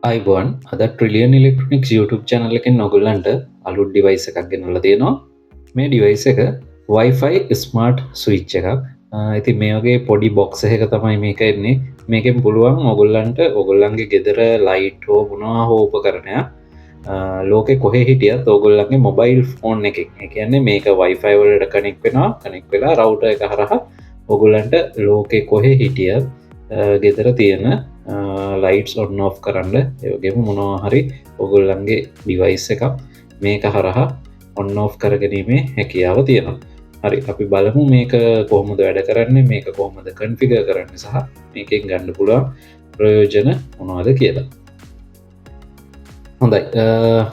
ආයුබෝවන්. අද trillion electronics YouTube channel එකෙන් ඔයගොල්ලන්ට අලුත් ඩිවයිස් එකක් ගෙනල්ලා තියෙනවා. මේ ඩිවයිස් එක Wi-Fi smart switch එකක්. ඉතින් මේ වගේ පොඩි බොක්ස් එකක තමයි මේක එන්නේ. මේකෙන් පුළුවන් ඔයගොල්ලන්ට ඔයගොල්ලන්ගේ ගෙදර ලයිට් හෝ මොනවා හෝ උපකරණයක් ලෝකෙ කොහේ හිටියත් ඔයගොල්ලන්ගේ මොබයිල් ෆෝන් එකෙන්, ඒ කියන්නේ මේක Wi-Fi වලට කනෙක්ට් වෙනවා. කනෙක්ට් වෙලා රවුටර් එක හරහා ඔයගොල්ලන්ට ලෝකෙ කොහේ හිටියත් ගෙදර තියෙන ලයිට්ස් ඔන් ඔෆ් කරන්න, ඒ වගේම මොනවා හරි ඔයගොල්ලන්ගේ ඩිවයිස් එකක් මේක හරහා ඔන් ඔෆ් කරගැනීමේ හැකියාව තියෙනවා. හරි, අපි බලමු මේක කොහොමද වැඩ කරන්නේ, මේක කොහොමද කන්ෆිගර් කරන්නේ සහ මේකෙන් ගන්න පුළුවන් ප්‍රයෝජන මොනවද කියලා. හොඳයි,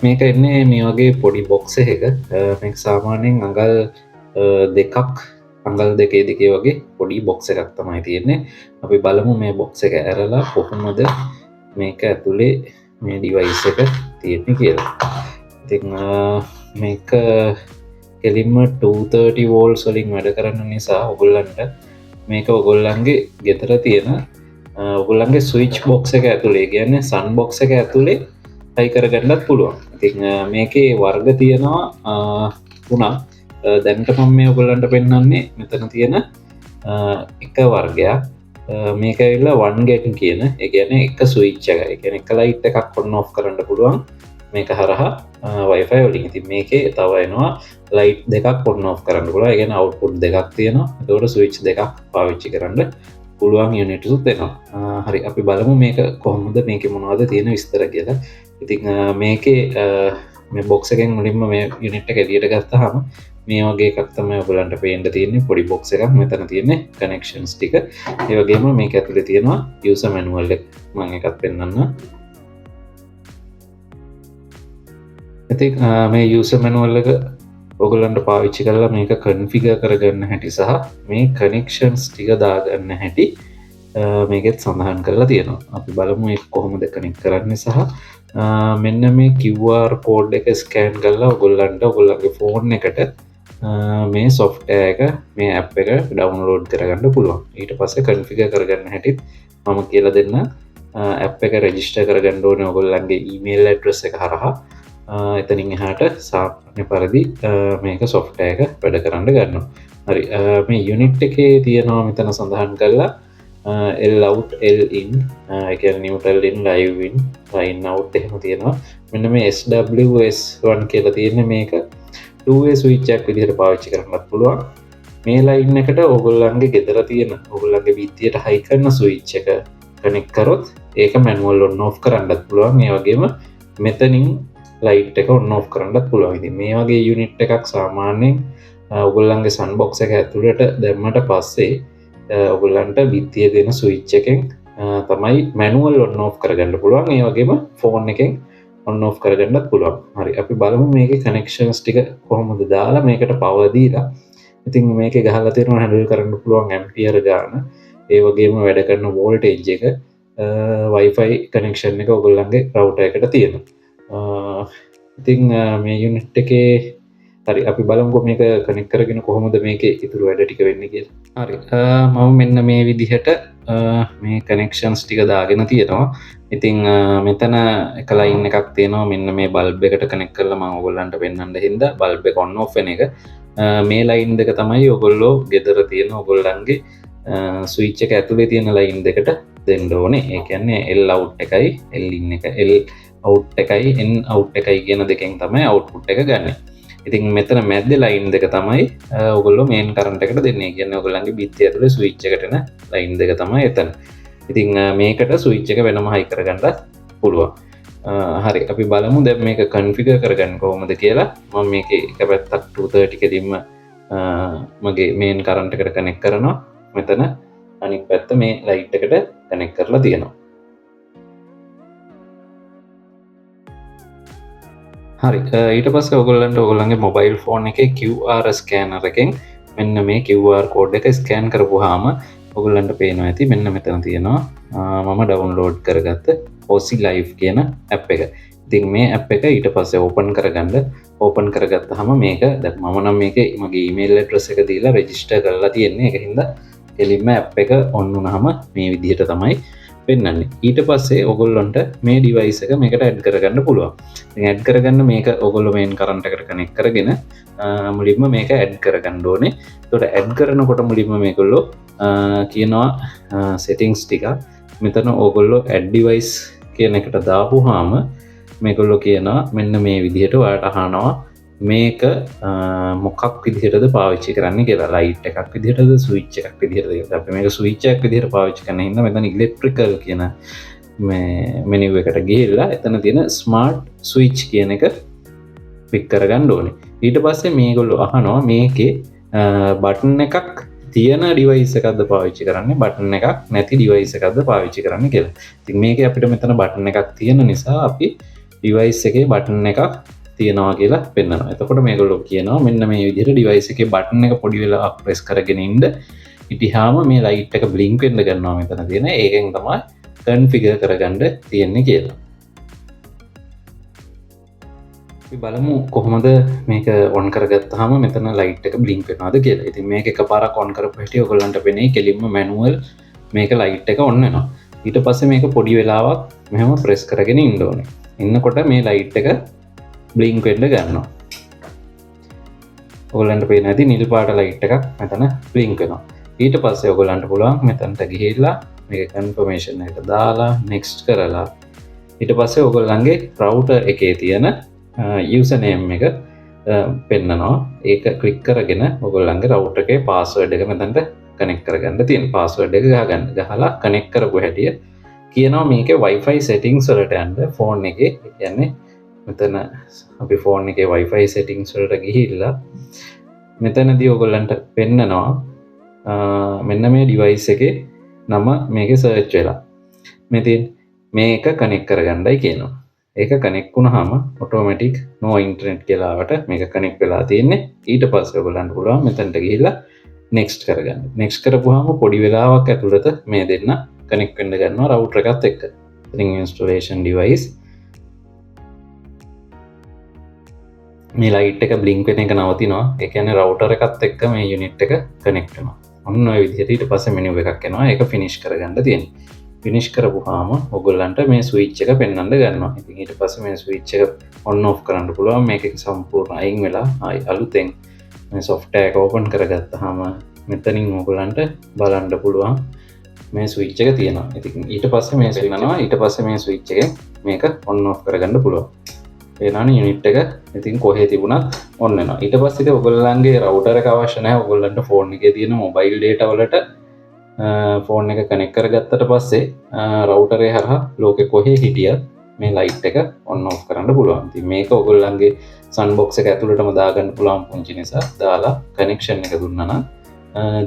මේක එන්නේ මේ වගේ පොඩි බොක්ස් එකක. මේක සාමාන්‍යයෙන් අඟල් දෙකක්, අඟල් දෙකේ දෙකේ වගේ පොඩි බොක්ස් එකක් තමයි තියෙන්නේ. අපි බලමු මේ බොක්ස් එක ඇරලා කොහොමද මේක ඇතුලේ මේ ඩිවයිස් එක තියෙන්නේ කියලා. ඉතින් මේක කෙලින්ම 230 වෝල්ට්ස් වලින් වැඩ කරන නිසා ඔයගොල්ලන්ට මේක ඔයගොල්ලන්ගේ ගෙදර තියෙන ඔයගොල්ලන්ගේ ස්විච් බොක්ස් එක ඇතුලේ, ඒ කියන්නේ සන් බොක්ස් එක ඇතුලේ හයි කරගන්නත් පුළුවන්. ඉතින් මේකේ වර්ග තියෙනවා තුනක්. දැනට මම මේ ඔයගොල්ලන්ට පෙන්වන්නේ මෙතන තියෙන එක වර්ගයක්. මේක ඇවිල්ලා 1 gate කියන, ඒ කියන්නේ එක ස්විච් එක, ඒ කියන්නේ එක ලයිට් එකක් ඔන් ඔෆ් කරන්න පුළුවන් මේක හරහා Wi-Fi වලින්. ඉතින් මේකේ තව එනවා ලයිට් දෙකක් ඔන් ඔෆ් කරන්න පුළුවන්. ඒ කියන්නේ අවුට්පුට් දෙකක් තියෙනවා. එතකොට ස්විච් දෙකක් පාවිච්චි කරන්න පුළුවන් යුනිට්ස් උත් එනවා. හරි, අපි බලමු මේක කොහොමද, මේකේ මොනවද තියෙන විස්තර කියලා. ඉතින් මේකේ මේ බොක්ස් එකෙන් මුලින්ම මේ යුනිට් එක එළියට ගත්තාම මේ වගේ එකක් තමයි ඔයගොල්ලන්ට පේන්න තියෙන්නේ. පොඩි බොක්ස් එකක්. මෙතන තියෙන්නේ කනෙක්ෂන්ස් ටික. ඒ වගේම මේක ඇතුලේ තියෙනවා යූසර් මැනුවල් එක. මම ඒකත් පෙන්නන්නම්. ඉතින් මේ යූසර් මැනුවල් එක ඔයගොල්ලන්ට පාවිච්චි කරලා මේක කන්ෆිගර් කරගන්න හැටි සහ මේ කනෙක්ෂන්ස් ටික දාගන්න හැටි මේකෙත් සඳහන් කරලා තියෙනවා. අපි බලමු ඒක කොහොමද කනෙක්ට් කරන්නේ සහ මෙන්න මේ QR code එක ස්කෑන් කරලා ඔයගොල්ලන්ට ඔයගොල්ලන්ගේ ෆෝන් එකට මේ සොෆ්ට්වෙයාර් එක, මේ ඇප් එක ඩවුන්ලෝඩ් කරගන්න පුළුවන්. ඊට පස්සේ කන්ෆිගර් කරගන්න හැටිත් මම කියලා දෙන්න. ඇප් එක රෙජිස්ටර් කරගන්න ඕනේ ඔයගොල්ලන්ගේ ඊමේල් ඇඩ්‍රස් එක හරහා. එතනින් එහාට සාමාන්‍ය පරිදි මේක සොෆ්ට්වෙයාර් එක වැඩ කරන්න ගන්නවා. හරි, මේ යුනිට් එකේ තියෙනවා මෙතන සඳහන් කරලා, L out, L in, ඒ කියන්නේ neutral in, live in, line out එහෙම තියෙනවා. මෙන්න මේ SWS1 කියලා තියෙන්නේ මේක two way switch එකක් විදිහට පාවිච්චි කරන්නත් පුළුවන්. මේ ලයින් එකට ඕගොල්ලන්ගේ ගෙදර තියෙන ඕගොල්ලන්ගේ බිත්තියට හයි කරන ස්විච් එක කනෙක්ට් කරොත් ඒක මැනුවල් ඔන් ඔෆ් කරන්නත් පුළුවන්. ඒ වගේම මෙතනින් ලයිට් එක ඔන් ඔෆ් කරන්නත් පුළුවන්. ඉතින් මේ වගේ යුනිට් එකක් සාමාන්‍යයෙන් ඔයගොල්ලන්ගේ සන් බොක්ස් එක ඇතුළට දැම්මට පස්සේ ඔයගොල්ලන්ට බිත්තිය දෙන ස්විච් එකෙන් තමයි මැනුවල් ඔන් ඔෆ් කරගන්න පුළුවන්. ඒ වගේම ෆෝන් එකෙන් ඔන් ඔෆ් කරගන්නත් පුළුවන්. හරි, අපි බලමු මේකේ කනෙක්ෂන්ස් ටික කොහොමද දාලා මේකට පවර් දීලා. ඉතින් මේකේ ගහලා තියෙනවා හැන්ඩල් කරන්න පුළුවන් ඇම්පියර් ගාන, ඒ වගේම වැඩ කරන වෝල්ටේජ් එක, Wi-Fi connection එක ඔයගොල්ලන්ගේ රවුටර් එකට තියෙනවා. ඉතින් මේ යුනිට් එකේ හරි, අපි බලමුකෝ මේක කනෙක්ට් කරගෙන කොහොමද මේකේ ඉතුරු වැඩ ටික වෙන්නේ කියලා. හරි, මම මෙන්න මේ විදිහට මේ කනෙක්ෂන්ස් ටික දාගෙන තියෙනවා. ඉතින් මෙතන එක ලයින් එකක් තියෙනවා. මෙන්න මේ බල්බ් එකට කනෙක්ට් කරලා මම ඔයගොල්ලන්ට පෙන්වන්න හින්දා බල්බ් එක ඔන් ඔෆ් වෙන එක. මේ ලයින් දෙක තමයි ඔයගොල්ලෝ ගෙදර තියෙන ඔයගොල්ලන්ගේ ස්විච් එක ඇතුලේ තියෙන ලයින් දෙකට දෙන්න ඕනේ. ඒ කියන්නේ L out එකයි L in එක, L out එකයි N out එකයි කියන දෙකෙන් තමයි අවුට්පුට් එක ගන්නෙ. ඉතින් මෙතන මැද්දේ ලයින් දෙක තමයි ඔයගොල්ලෝ මේන් කරන්ට් එකට දෙන්නේ. ඒ කියන්නේ ඔයගොල්ලන්ගේ බිත්තිය ඇතුලේ ස්විච් එකට එන ලයින් දෙක තමයි එතන. ඉතින් මේකට ස්විච් එක වෙනම හයි කරගන්නත් පුළුවන්. හරි, අපි බලමු දැන් මේක කන්ෆිගර් කරගන්න කොහොමද කියලා. මම මේකේ එක පැත්තක් 230 කෙලින්ම මගේ මේන් කරන්ට් එකට කනෙක්ට් කරනවා. මෙතන අනිත් පැත්ත මේ ලයිට් එකට කනෙක්ට් කරලා තියෙනවා. හරි, ඊට පස්සේ ඔයගොල්ලන්ට ඔයගොල්ලන්ගේ මොබයිල් ෆෝන් එකේ QR scanner එකෙන් මෙන්න මේ QR code එක ස්කෑන් කරපුවාම ඔයගොල්ලන්ට පේනවා ඇති මෙන්න මෙතන තියෙනවා මම ඩවුන්ලෝඩ් කරගත්ත Osi Life කියන ඇප් එක. ඉතින් මේ ඇප් එක ඊට පස්සේ ඕපන් කරගන්න. ඕපන් කරගත්තාම මේක දැන් මම නම් මේකේ මගේ ඊමේල් ඇඩ්‍රස් එක දීලා රෙජිස්ටර් කරලා තියෙන්නේ. ඒක හින්දා කෙලින්ම ඇප් එක ඔන් වුණාම මේ විදිහට තමයි පෙන්වන්නේ. ඊට පස්සේ ඔයගොල්ලන්ට මේ ඩිවයිස් එක මේකට ඇඩ් කරගන්න පුළුවන්. ඉතින් ඇඩ් කරගන්න මේක ඔයගොල්ලෝ මේන් කරන්ට් එකට කනෙක්ට් කරගෙන මුලින්ම මේක ඇඩ් කරගන්න ඕනේ. එතකොට ඇඩ් කරනකොට මුලින්ම මේගොල්ලෝ කියනවා සෙටින්ග්ස් ටික. මෙතන ඔයගොල්ලෝ ඇඩ් ඩිවයිස් කියන එකට දාපුවාම මේගොල්ලෝ කියනවා මෙන්න මේ විදිහට ඔයාලට අහනවා මේක මොකක් විදිහටද පාවිච්චි කරන්න කියලා. ලයිට් එකක් විදිහටද ස්විච් එකක් විදිහටද කියලා. අපි මේක ස්විච් එකක් විදිහට පාවිච්චි කරන හින්දා මෙතන ඉලෙක්ට්‍රිකල් කියන මේ මෙනු එකට ගිහිල්ලා එතන තියෙන ස්මාර්ට් ස්විච් කියන එක පික් කරගන්න ඕනේ. ඊට පස්සේ මේගොල්ලෝ අහනවා මේකේ බටන් එකක් තියෙන ඩිවයිස් එකක්ද පාවිච්චි කරන්නේ, බටන් එකක් නැති ඩිවයිස් එකක්ද පාවිච්චි කරන්නේ කියලා. ඉතින් මේකේ අපිට මෙතන බටන් එකක් තියෙන නිසා අපි ඩිවයිස් එකේ බටන් එකක් තියෙනවා කියලා පෙන්නනවා. එතකොට මේගොල්ලෝ කියනවා මෙන්න මේ විදිහට ඩිවයිස් එකේ බටන් එක පොඩි වෙලාවක් ප්‍රෙස් කරගෙන ඉන්න. හිටියාම මේ ලයිට් එක බ්ලින්ක් වෙන්න ගන්නවා මෙතන තියෙන. ඒකෙන් තමයි කන්ෆිගර් කරගන්න තියෙන්නේ කියලා. අපි බලමු කොහොමද මේක ඔන් කරගත්තාම මෙතන ලයිට් එක බ්ලින්ක් වෙනවද කියලා. ඉතින් මේක එකපාරක් ඔන් කරපු හැටි ඔයගොල්ලන්ට පෙනේ කෙලින්ම මැනුවල් මේක ලයිට් එක ඔන් වෙනවා. ඊට පස්සේ මේක පොඩි වෙලාවක් මෙහෙම ප්‍රෙස් කරගෙන ඉන්න ඕනේ. ඉන්නකොට මේ ලයිට් එක බ්ලින්ක් වෙන්න ගන්නවා. ඔයගොල්ලන්ට පේන ඇති නිල් පාට ලයිට් එකක් මෙතන බ්ලින්ක් වෙනවා. ඊට පස්සේ ඔයගොල්ලන්ට පුළුවන් මෙතනට ගිහිල්ලා මේක කන්ෆර්මේෂන් එකට දාලා නෙක්ස්ට් කරලා ඊට පස්සේ ඔයගොල්ලන්ගේ රවුටර් එකේ තියෙන යූසර් නේම් එක පෙන්නනවා. ඒක ක්ලික් කරගෙන ඔයගොල්ලන්ගේ රවුටර් එකේ පාස්වර්ඩ් එක මෙතනට කනෙක්ට් කරගන්න තියෙන. පාස්වර්ඩ් එක ගහගන්න. ගහලා කනෙක්ට් කරපු හැටිය කියනවා මේකේ Wi-Fi settings වලට යන්න ෆෝන් එකේ. ඒ කියන්නේ මෙතන අපි ෆෝන් එකේ Wi-Fi settings වලට ගිහිල්ලා මෙතනදී ඔයගොල්ලන්ට පෙන්නනවා මෙන්න මේ ඩිවයිස් එකේ නම මේකේ සර්ච් වෙලා. මේ තියෙන මේක කනෙක්ට් කරගන්නයි කියනවා. ඒක කනෙක්ට් වුණාම ඔටෝමැටික් නෝ ඉන්ටර්නෙට් කියලා ආවට මේක කනෙක්ට් වෙලා තියෙන්නේ. ඊට පස්සේ ඔයගොල්ලන්ට පුළුවන් මෙතනට ගිහිල්ලා නෙක්ස්ට් කරගන්න. නෙක්ස්ට් කරපුවාම පොඩි වෙලාවක් ඇතුළත මේ දෙන්න කනෙක්ට් වෙන්න ගන්නවා රවුටර් එකත් එක්ක. ඉතින් ඉන්ස්ටලේෂන් ඩිවයිස් මේ ලයිට් එක බ්ලින්ක් වෙන එක නවතිනවා. ඒ කියන්නේ රවුටර් එකත් එක්ක මේ යුනිට් එක කනෙක්ට් වෙනවා. ඔන්න ඔය විදිහට ඊට පස්සේ මෙනු එකක් එනවා. ඒක ෆිනිෂ් කරගන්න තියෙන්නේ. ෆිනිෂ් කරපුවාම ඔයගොල්ලන්ට මේ ස්විච් එක පෙන්වන්න ගන්නවා. ඉතින් ඊට පස්සේ මේ ස්විච් එක ඔන් ඔෆ් කරන්න පුළුවන්. මේක සම්පූර්ණ අයින් වෙලා ආයි අලුතෙන් මේ සොෆ්ට්වෙයාර් එක ඕපන් කරගත්තාම මෙතනින් ඔයගොල්ලන්ට බලන්න පුළුවන් මේ ස්විච් එක තියෙනවා. ඉතින් ඊට පස්සේ මේ පෙන්නනවා. ඊට පස්සේ මේ ස්විච් එකෙන් මේක ඔන් ඔෆ් කරගන්න පුළුවන්. එනානේ යුනිට් එක ඉතින් කොහේ තිබුණත් ඔන් වෙනවා. ඊට පස්සේ ඉතින් ඔයගොල්ලන්ගේ රවුටර් එක අවශ්‍ය නැහැ. ඔයගොල්ලන්ට ෆෝන් එකේ තියෙන මොබයිල් ඩේටා වලට ෆෝන් එක කනෙක්ට් කරගත්තට පස්සේ රවුටරේ හරහා ලෝකෙ කොහේ හිටියත් මේ ලයිට් එක ඔන් ඔෆ් කරන්න පුළුවන්. ඉතින් මේක ඔයගොල්ලන්ගේ සන් බොක්ස් එක ඇතුළටම දාගන්න පුළුවන් පුංචි නිසා දාලා කනෙක්ෂන් එක දුන්නා නම්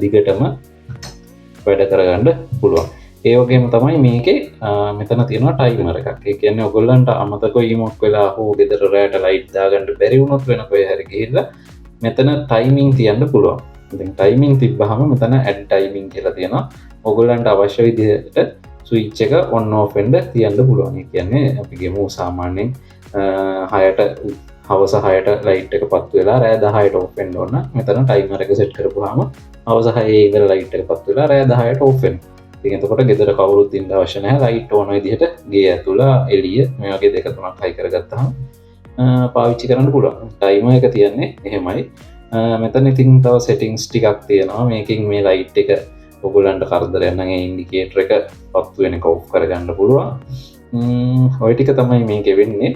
දිගටම වැඩ කරගන්න පුළුවන්. ඒ වගේම තමයි මේකේ මෙතන තියෙනවා ටයිමර් එකක්. ඒ කියන්නේ ඔයගොල්ලන්ට අමතක වීමක් වෙලා හෝ ගෙදර රැට ලයිට් දාගන්න බැරි වුණොත් වෙන කොහේ හරි ගිහිල්ලා මෙතන ටයිමින් තියන්න පුළුවන්. ඉතින් ටයිමින් තිබ්බහම මෙතන ඇඩ් ටයිමින් කියලා තියෙනවා. ඔයගොල්ලන්ට අවශ්‍ය විදිහට ස්විච් එක ඔන් ඔෆ් වෙන්න තියන්න පුළුවන්. ඒ කියන්නේ අපි ගමු සාමාන්‍යයෙන් 6ට හවස 6ට ලයිට් එක පත්තු වෙලා රෑ 10ට ඔෆ් වෙන්න ඕන. මෙතන ටයිමර් එක සෙට් කරපුවාම හවස 6 ඉඳලා ලයිට් එක පත්තු වෙලා රෑ 10ට ඔෆ් වෙනවා. ඉතින් එතකොට ගෙදර කවුරුත් ඉන්න අවශ්‍ය නැහැ. ලයිට් ඕන විදිහට ගේ ඇතුළ එළිය මේ වගේ දෙක තුනක් හයි කරගත්තාම පාවිච්චි කරන්න පුළුවන්. ටයිමර් එක තියන්නේ එහෙමයි. මෙතන ඉතින් තව සෙටින්ග්ස් ටිකක් තියෙනවා. මේකෙන් මේ ලයිට් එක ඔයගොල්ලන්ට කරදරයක් නම් ඒ ඉන්ඩිකේටර් එක පත්තු වෙන එක ඔෆ් කරගන්න පුළුවන්. ඔය ටික තමයි මේකේ වෙන්නේ.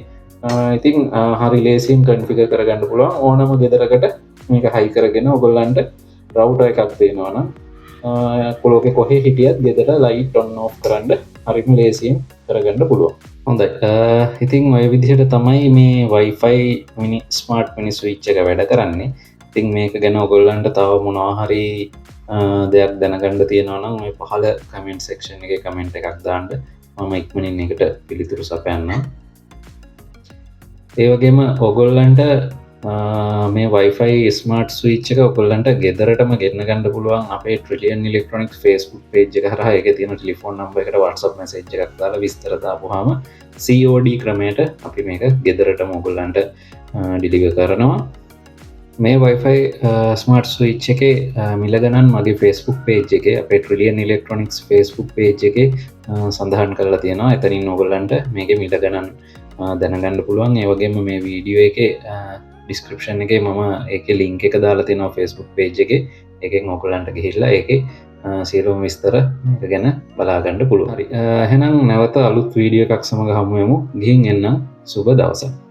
ඉතින් හරි ලේසියෙන් කන්ෆිගර් කරගන්න පුළුවන්. ඕනම ගෙදරකට මේක හයි කරගෙන ඔයගොල්ලන්ට රවුටර් එකක් තියෙනවා නම් ලෝකෙ කොහේ හිටියත් ගෙදර ලයිට් ඔන් ඔෆ් කරන්න හරිම ලේසියෙන් කරගන්න පුළුවන්. හොඳයි. ඉතින් ඔය විදිහට තමයි මේ Wi-Fi mini smart mini switch එක වැඩ කරන්නේ. ඉතින් මේක ගැන ඔයගොල්ලන්ට තව මොනවා හරි දෙයක් දැනගන්න තියෙනවා නම් ඔය පහළ කමෙන්ට් සෙක්ෂන් එකේ කමෙන්ට් එකක් දාන්න. මම ඉක්මනින් ඒකට පිළිතුරු සපයන්නම්. ඒ වගේම ඔයගොල්ලන්ට මේ Wi-Fi smart switch එක ඔයගොල්ලන්ට ගෙදරටම ගෙන්න ගන්න පුළුවන් අපේ Trillion Electronics Facebook page එක හරහා. ඒකේ තියෙන ටෙලිෆෝන් නම්බර් එකට WhatsApp message එකක් දාලා විස්තර දාපුවාම COD ක්‍රමයට අපි මේක ගෙදරටම ඔයගොල්ලන්ට ඩිලිවර් කරනවා. මේ Wi-Fi smart switch එකේ මිල ගණන් මගේ Facebook page එකේ අපේ Trillion Electronics Facebook page එකේ සඳහන් කරලා තියෙනවා. එතනින් ඔයගොල්ලන්ට මේකේ මිල ගණන් දැනගන්න පුළුවන්. ඒ වගේම මේ වීඩියෝ එකේ ඩිස්ක්‍රිප්ෂන් එකේ මම ඒකේ ලින්ක් එක දාලා තියෙනවා Facebook page එකේ. ඒකෙන් ඔයගොල්ලන්ට ගිහිල්ලා ඒකේ සියලුම විස්තර මේක ගැන බලා ගන්න පුළුවන්. හරි. එහෙනම් නැවත අලුත් වීඩියෝ එකක් සමග හමු වෙමු. ගිහින් එන්නම්. සුබ දවසක්.